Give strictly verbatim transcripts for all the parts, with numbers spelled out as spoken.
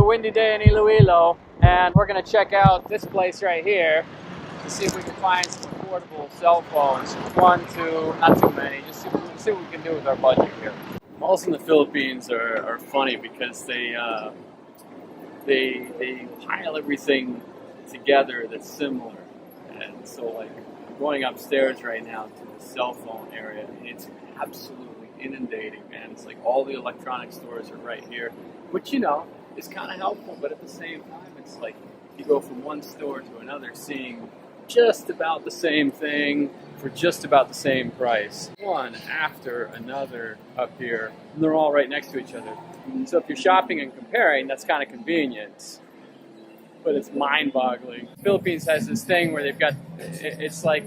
Windy day in Iloilo, and we're gonna check out this place right here to see if we can find some affordable cell phones. One, two, not too many. Just see, see what we can do with our budget here. Malls in the Philippines are, are funny because they uh, they they pile everything together that's similar, and so, like, going upstairs right now to the cell phone area, it's absolutely inundating, man. It's like all the electronic stores are right here, which, you know, is kind of helpful, but at the same time, it's like you go from one store to another seeing just about the same thing for just about the same price. One after another up here, and they're all right next to each other. So if you're shopping and comparing, that's kind of convenient. But it's mind-boggling. Philippines has this thing where they've got, it's like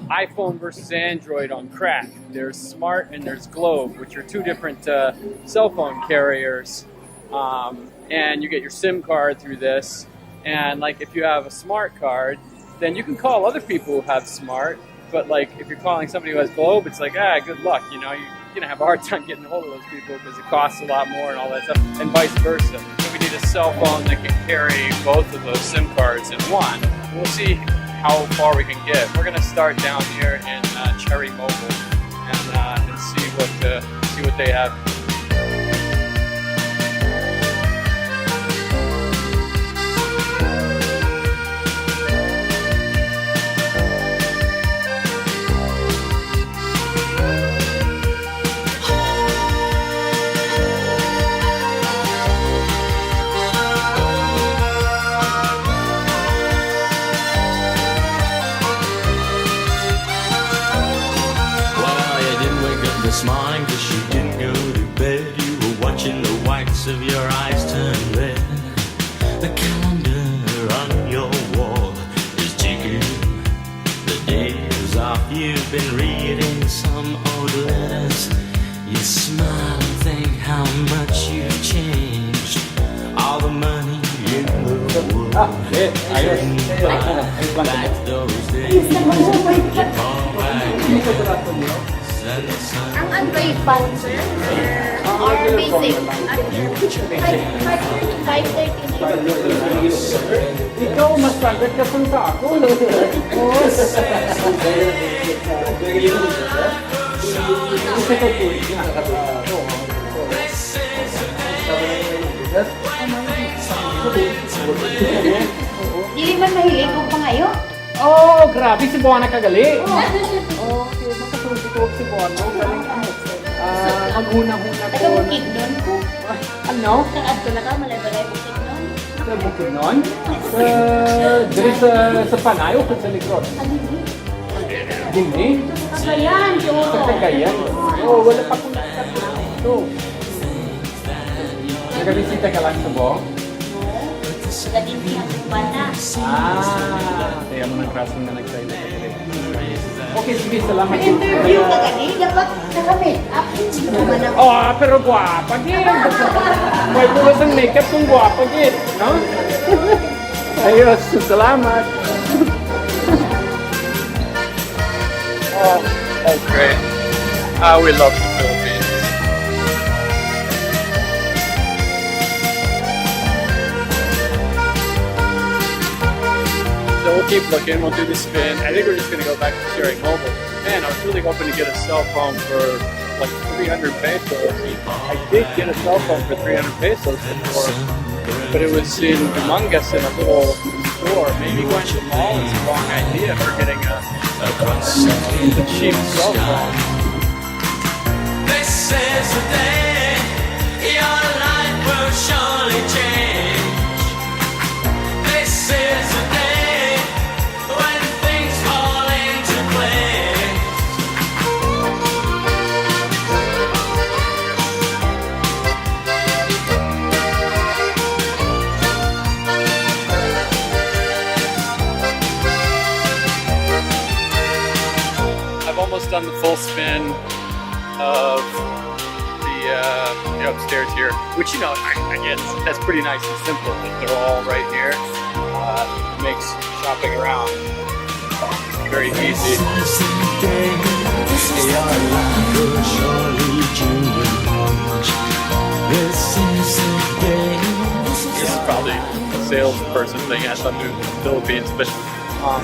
iPhone versus Android on crack. There's Smart and there's Globe, which are two different uh, cell phone carriers. Um, and you get your SIM card through this. And, like, if you have a Smart card, then you can call other people who have Smart. But, like, if you're calling somebody who has Globe, it's like, ah, good luck. You know, you're gonna have a hard time getting a hold of those people because it costs a lot more and all that stuff, and vice versa. So we need a cell phone that can carry both of those SIM cards in one. We'll see how far we can get. We're gonna start down here in uh, Cherry Mobile and uh, and see what uh, see what they have. Why you didn't wake up this morning, 'cause you didn't go to bed. You were watching the whites of your eyes turn red. The calendar on your wall is ticking. The days off you've been reading some old letters. You smile and think how much you've changed. All the money in the world Ah, eh, ayos. Couldn't buy back those days. You fall back. Ang Android phone, sir? Or basic? Five, five thirty-nine. Ikaw, mas standard ka pa sa ako. Dili man mahilig og pangayo? Oh, grabe, Cebuana ka gali. Oh, okay, makasulti ko og Cebuano. Galing, ano, ah, maghuna-huna ko. Taga Bukidnon ko. Ano? Nag-adto na ka, Malaybalay, Bukidnon? Sa Bukidnon? Sa, diri sa, sa Panay o sa Negros? Ano yun? Dinhi? Sa Cagayan, siguro. Sa Cagayan? Oh, wala pa ko nakakita dito. Nagabisita ka lang sa Cebu? Sa Dinhi, ang Cubana. Ah, kaya mo nang crossing na nagsayo. Okay, sige, salamat. Interview ka gani, dapat naka-make up. Hindi naman ako. Oh, pero guwapa, gid. May puro sang makeup kung guwapa, gid, no? Ayos, salamat. Oh, that's great. Ah, we love the Philippines. So we'll keep looking. We'll do the spin. I think we're just gonna go back to Cherry Mobile. Man, I was really hoping to get a cell phone for, like, three hundred pesos. I did get a cell phone for three hundred pesos before, but it was in Dumangas in a little store. Maybe going to the mall is the wrong idea for getting a, a cheap cell phone. This is the day your life will surely change. This is the day when things fall into place. I've almost done the full spin of the, uh, the upstairs here, which, you know, I, I guess that's pretty nice and simple. That they're all right here. Uh, makes shopping around very easy. This is the day. This is the day. Salesperson thing. I thought in the Philippines, but um,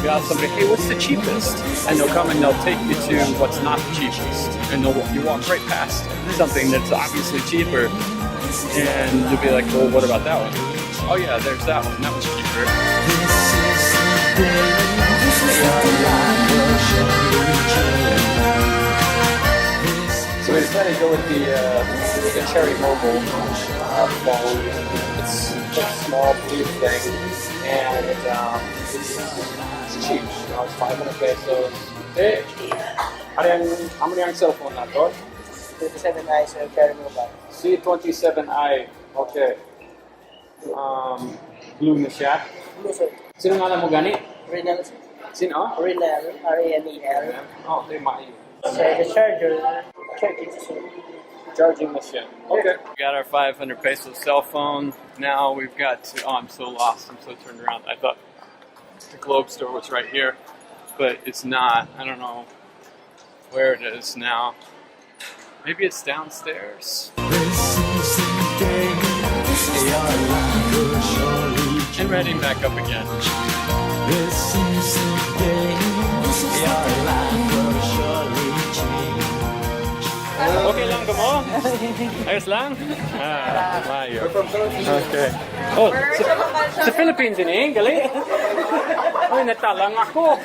you ask somebody, "Hey, what's the cheapest?" And they'll come and they'll take you to what's not the cheapest, and they'll you walk right past something that's obviously cheaper, and you'll be like, "Well, what about that one?" "Oh yeah, there's that one. That one's cheaper." So we decided to go with the uh, the Cherry Mobile uh, phone. It's a small blue thing, and um, it's cheap. You know, it's five hundred pesos. Eh, ano yung, ano yung cellphone nato? Twenty-seven i, sir, Cherry Mobile. C twenty-seven i. Okay. Um, blue na siya. Blue, sir. Sino nga mo gani? Renel, sir. Sino? Renel, R E N E L. Oh, okay, maayo. So, the charger, charging, sir. Charging na siya. Okay. We got our five hundred peso cell phone. Now we've got to, oh, I'm so lost. I'm so turned around. I thought the Globe store was right here, but it's not. I don't know where it is now. Maybe it's downstairs. And riding back up again. Okay lang ko mo? Ayos lang? Ah, maayo. Okay. Oh, sa, sa Philippines ini, gali? Ay, natalang ako.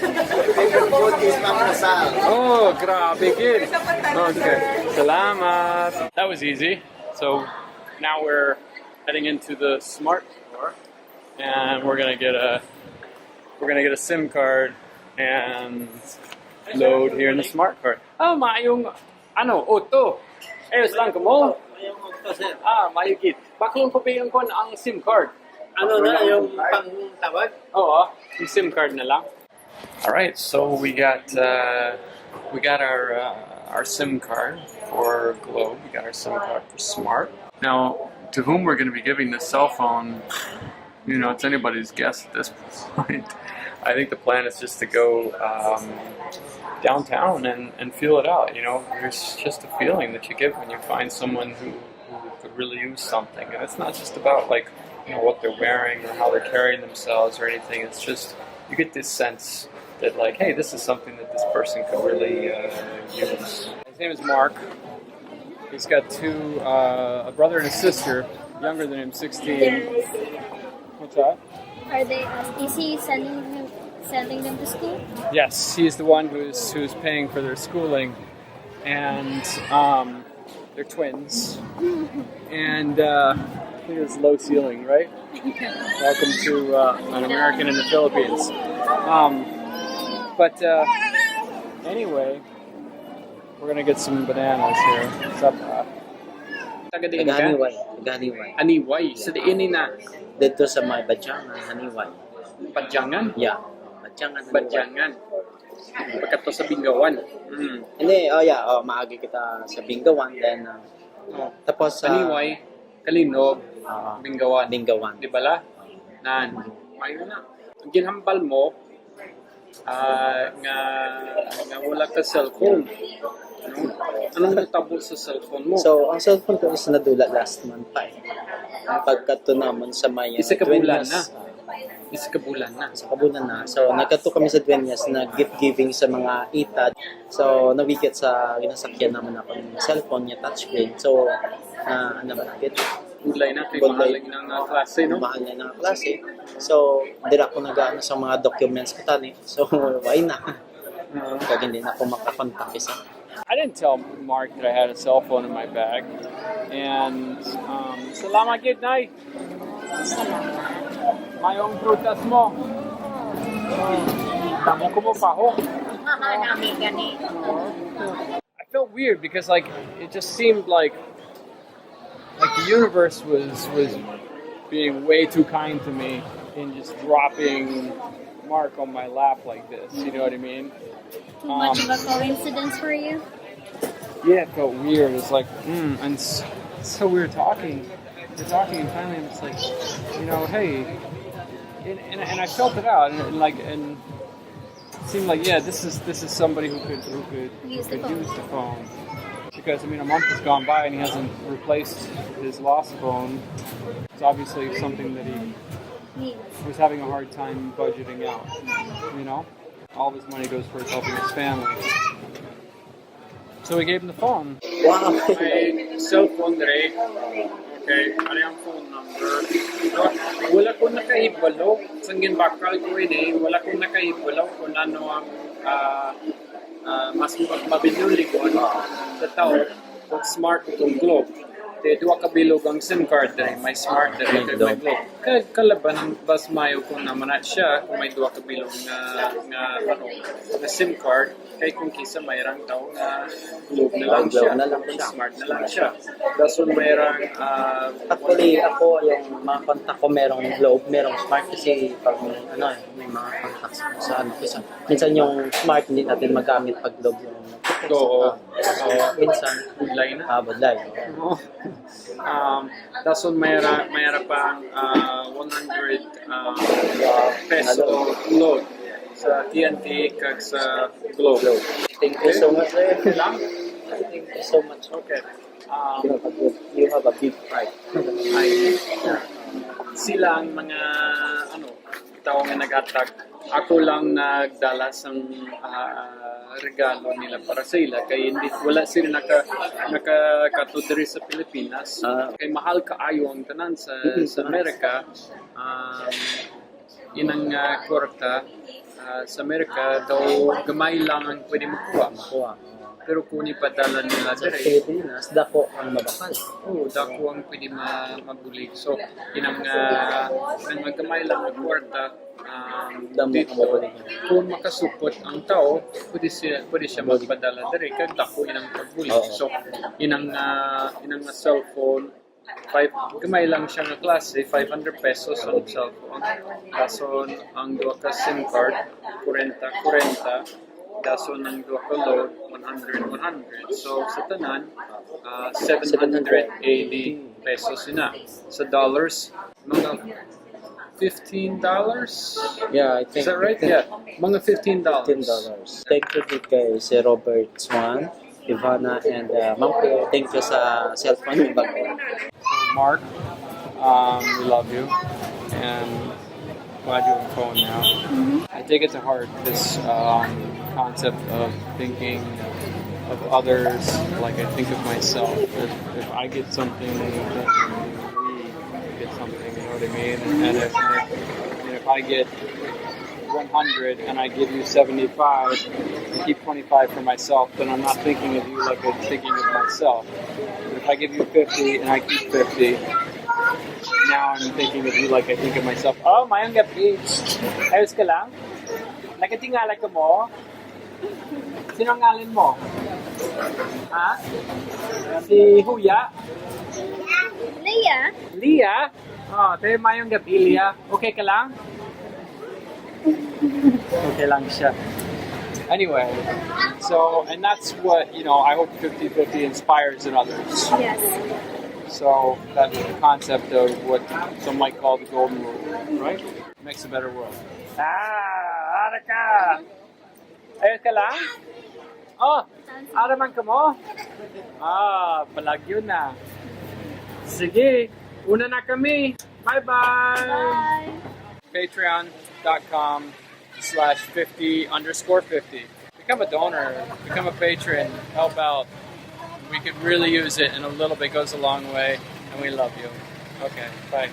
Favorite food is Ma'am Rosal. Oh, grabe gid. Okay. Salamat. That was easy. So now we're heading into the smart store, and we're gonna get a we're gonna get a SIM card and load here in the smart card. Ah, maayong ano, auto. Ayos lang ko mo? Mayong auto, sir. Ah, maayo gid. Bakit ko payong kon ang SIM card? Ano na, yung pangtawag? Oo, yung SIM card na lang. All right, so we got uh, we got our uh, our SIM card for Globe. We got our SIM card for Smart. Now, to whom we're going to be giving this cell phone, you know, it's anybody's guess at this point. I think the plan is just to go um, downtown and, and feel it out. You know, there's just a feeling that you get when you find someone who, who could really use something, and it's not just about like you know what they're wearing or how they're carrying themselves or anything. It's just you get this sense that like, hey, this is something that this person could really uh, use. His name is Mark. He's got two, uh, a brother and a sister, younger than him, sixteen. What's that? Are they? Um, is he sending them, sending them to school? Yes, he's the one who's who's paying for their schooling, and um, they're twins. And uh, I think it's low ceiling, right? Welcome to uh, an American in the Philippines. Um, but uh, anyway, we're gonna get some bananas here. What's up? Uh, taga diin ka? Taga Haniway. Taga Haniway. Haniway. Sa diin ni na? Dito sa may Badyangan, Haniway. Badyangan? Yeah. Badyangan, Haniway. Badyangan. Pagkato sa Bingawan. Mm. Hindi, oh yeah, oh, maagi kita sa Bingawan, then uh, oh. Tapos sa uh, Haniway, Kalinog, uh, Bingawan. Bingawan. Di bala? Nan. Maayo na. Ang ginhambal mo, ah, nga, nga wala ka cellphone. No? Anong natabo sa cellphone mo? So, ang cellphone ko is nadula last month pa eh. Ang pagkadto namon sa may, uh, Isa ka bulan Dueñas, na. Uh, Isa ka bulan na. Isa ka bulan na. So, nagkadto kami sa Dueñas, nag-gift giving sa mga itad. So, nawigat sa ginasakyan namon akong cellphone nga touchscreen. So, uh, ano ba, budlay na, kay budlay. Mahal ang, uh, klase, no? Mahal na ang klase. So, dira ko nag-ano sa mga documents ko tani. So, why na? Kag hindi na ako makakontak isa. I didn't tell Mark that I had a cell phone in my bag. And, um, salamat gid, Nay. Mayong prutas mo. Tamo ko mo pa ho. Mahal namin gani. I felt weird because, like, it just seemed like like the universe was was being way too kind to me in just dropping Mark on my lap like this. You know what I mean? Too much of a coincidence for you? Yeah, it felt weird. It's like, mm, and so, so we were talking, we're talking, and finally, I'm just like, you know, hey, and, and, and I felt it out, and, and like, and it seemed like, yeah, this is this is somebody who could who could use the phone. Use the phone. She Because, I mean, a month has gone by and he hasn't replaced his lost phone. It's obviously something that he was having a hard time budgeting out, you know? All of his money goes towards helping his family. So we gave him the phone. Wow. May cellphone diri. Okay, ano yung phone number? Wala ko nakahibalo. Sang ginbakal ko ini, wala ko nakahibalo kung ano ang ah, ah, mas ma- mabinuligon sa tao kung smart itong Globe. Kaya duha ka bilog ang SIM card diri, may smart diri, kag may Globe. Kag kalaban ang mas mayo kung naman na siya, kung may duha ka bilog nga, nga, ano, nga SIM card, kay kung kisa may rang tao nga Globe na lang Globe siya, na lang kung siya. Smart na lang siya. Dason may rang, ah, Actually, ako, yung mga contact ko, merong Globe, merong Smart kasi pag may, ano, eh, may mga contacts ko sa ano, kasi minsan yung Smart hindi natin magamit pag Globe yung Oo. minsan, Budlay na. Ah, budlay. Oo. Um, dason may ra may ra pa ang ah, one hundred ah, peso load sa T N T kag sa Globe. Thank you so much, sir. Okay lang? Thank you so much. Okay. Um, You have a good, you have a big heart. Ay, sila ang mga ano, tao nga naghatag. Ako lang nagdala sang ah, regalo nila para sa ila kay hindi wala sila naka nakakato diri sa Pilipinas. Ah. Kay mahal kaayo ang tanan sa sa Amerika. Um, inang ah, kwarta ah, sa Amerika daw gamay lang ang pwede makuha. Kuha. Pero kung ipadala nila Sa diri, Pilipinas, dako ang mabakal. Oo, dako ang pwede ma mabulig. So, inang uh, nang magamay lang ang kwarta, um, Damo dito, ang mabulig. Kung makasupot ang tao, pwede siya, pwede siya magpadala diri kag dako inang pagbulig. Oo. So, inang uh, inang nga cellphone, five, gamay lang siya nga klase, five hundred pesos ang cellphone. Dason ang duha ka SIM card, kwarenta, kwarenta. Dason ang duha ka load, one hundred, one hundred. So, sa tanan, ah, seven hundred eighty pesos na. Sa dollars, mga fifteen dollars? Yeah, I think Is that right? Yeah, mga fifteen dollars. Fifteen dollars. Thank you gid kay si Robert Swan, Ivana, and uh, Ma'am Cleo. Thank you sa cellphone yung bag. Mark, um, we love you, and glad you're on the phone now. I take it to heart this um, concept of thinking of others like I think of myself. If, if I get something, then we get something. You know what I mean? And if, and if I get one hundred and I give you seventy-five and keep twenty-five for myself, then I'm not thinking of you like I'm thinking of myself. But if I give you fifty and I keep fifty, now I'm thinking of you like I think of myself. Oh, mayong gabi. Ayos ka lang? Nagatingala ka mo? Sino ang ngalan mo? Ha? Si Huya? Leah? Leah? Oh, tayo mayong gabi, Leah. Okay ka lang? Okay lang siya. Anyway, so, and that's what, you know, I hope fifty fifty inspires in others. Yes. So, that concept of what some might call the golden rule, right? Makes a better world. Ah, ara ka! Ayos ka lang? Oh, ara man ka mo? Ah, palagyo na. Sige, una na kami. Bye-bye! Bye. Patreon dot com slash fifty underscore fifty. Become a donor, become a patron, help out. We could really use it, and a little bit goes a long way, and we love you. Okay, bye.